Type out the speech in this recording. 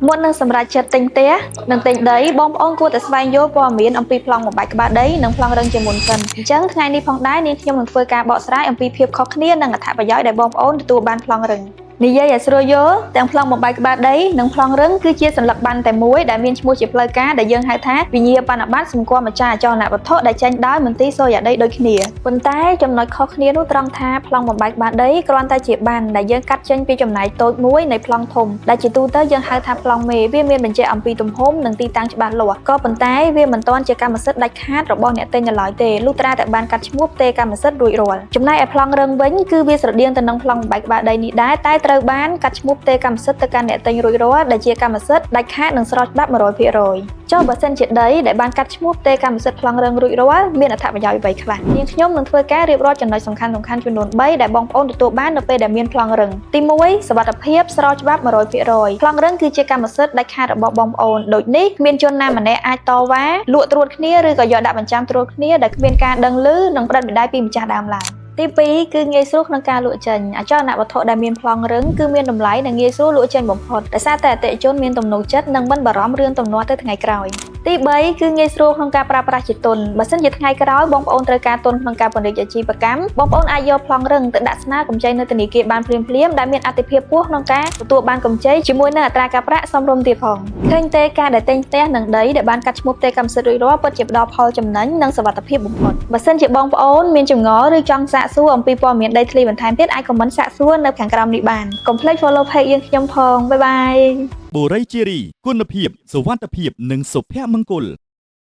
មុននឹងសម្រេចចិត្តទិញផ្ទះនិងទិញដីបងប្អូនគួរតែស្វែងយល់ព័ត៌មានអំពីប្លង់បំបែកក្បាលដីនិងប្លង់រឹងជាមុនសិនអញ្ចឹងថ្ងៃនេះផងដែរនាងខ្ញុំនឹងធ្វើការបកស្រាយអំពីភាពខុសគ្នានិងអត្ថប្រយោជន៍ដែលបងប្អូនទទួលបានប្លង់រឹងនិយាយឲ្យស្រួលយល់ទាំងប្លង់បំបែកក្បាលដីនិងប្លង់រឹងគឺជាសន្លឹកប័ណ្ណតែមួយដែលមានឈ្មោះជាផ្លូវការដែលយើងហៅថាវិញ្ញាបនបត្រសម្គាល់ម្ចាស់អចលនវត្ថុដែលចេញដោយមន្ទីរសូរិយាដីដូចគ្នាប៉ុន្តែចំណុចខុសគ្នានោះត្រង់ថាប្លង់បំបែកក្បាលដីគ្រាន់តែជាប័ណ្ណដែលយើងកាត់ចេញពីចំណែកតូចមួយនៃប្លង់ធំដែលជាទូទៅយើងហៅថាប្លង់មេវាមានបញ្ជាក់អំពីទំហំនិងទីតាំងច្បាស់លាស់ក៏ប៉ុន្តែវាមិនទាន់ជាកម្មសិទ្ធិដាច់ខាតរបស់អ្នកទិញនៅឡើយទេលុះត្រាតែបានកាត់ឈ្មោះផ្ទេរកម្មសិទ្ធិរួចរាល់ចំណែកឯប្លង់រឹងវិញគឺវាស្រដៀងទៅនឹងប្លង់បំបែកក្បាលដីនេះដែរតែត្រូវបានកាត់ឈ្មោះផ្ទេរកម្មសិទ្ធិទៅកាន់អ្នកទិញរួចរាល់ដែលជាកម្មសិទ្ធិដាច់ខាតនិងស្របច្បាប់100%ចុះបើសិនជាដីដែលបានកាត់ឈ្មោះផ្ទេរកម្មសិទ្ធិប្លង់រឹងរួចរាល់មានអត្ថប្រយោជន៍អ្វីខ្លះនាងខ្ញុំនឹងធ្វើការរៀបរាប់ចំណុចសំខាន់ៗចំនួន3ដែលបងប្អូនទទួលបាននៅពេលដែលមានប្លង់រឹងទី1សុវត្ថិភាពស្របច្បាប់100%ប្លង់រឹងគឺជាកម្មសិទ្ធិដាច់ខាតរបស់បងប្អូនដូចនេះគ្មានជនណាម្នាក់អាចតវ៉ាលក់ត្រួតគ្នាឬក៏យកដាក់បញ្ចាំត្រួតគ្នាដែលគ្មានការដឹងឮនិងផ្តិតមេដៃពីម្ចាស់ដើមឡើយទី2គឺងាយស្រួលក្នុងការលក់ចេញអចលនវត្ថុដែលមានប្លង់រឹងគឺមានតម្លៃនិងងាយស្រួលលក់ចេញបំផុតដោយសារតែអតិថិជនមានទំនុកចិត្តនិងមិនបារម្ភរឿងទំនាស់ទៅថ្ងៃក្រោយទី3គឺងាយស្រួលក្នុងការប្រើប្រាស់ជាទុនបើសិនជាថ្ងៃក្រោយបងប្អូនត្រូវការទុនក្នុងការពង្រីកអាជីវកម្មបងប្អូនអាចយកប្លង់រឹងទៅដាក់ស្នើកម្ចីនៅធនាគារបានភ្លាមៗដែលមានអត្ថិភាពខ្ពស់ក្នុងការទទួលបានកម្ចីជាមួយនឹងអត្រាការប្រាក់សមរម្យទៀតផងឃើញទេការដែលទិញផ្ទះនិងដីដែលបានកាត់ឈ្មោះផ្ទេរកម្មសិទ្ធិរួចរាល់ពិតជាផ្ដល់ផលចំណេញនិងសុវត្ថិភាពបំផុតបើសិនជាបងប្អូនមានចម្ងល់ឬចង់សាកសួរអំពីព័ត៌មានដីធ្លីបន្ថែមទៀតអាច comment សាកសួរនៅខាងក្រោមនេះបានកុំភ្លេច follow page យើងខ្ញុំផង bye bye. បូរីជារីគុណភាពសុវត្ថិភាពនិងសុភមង្គល។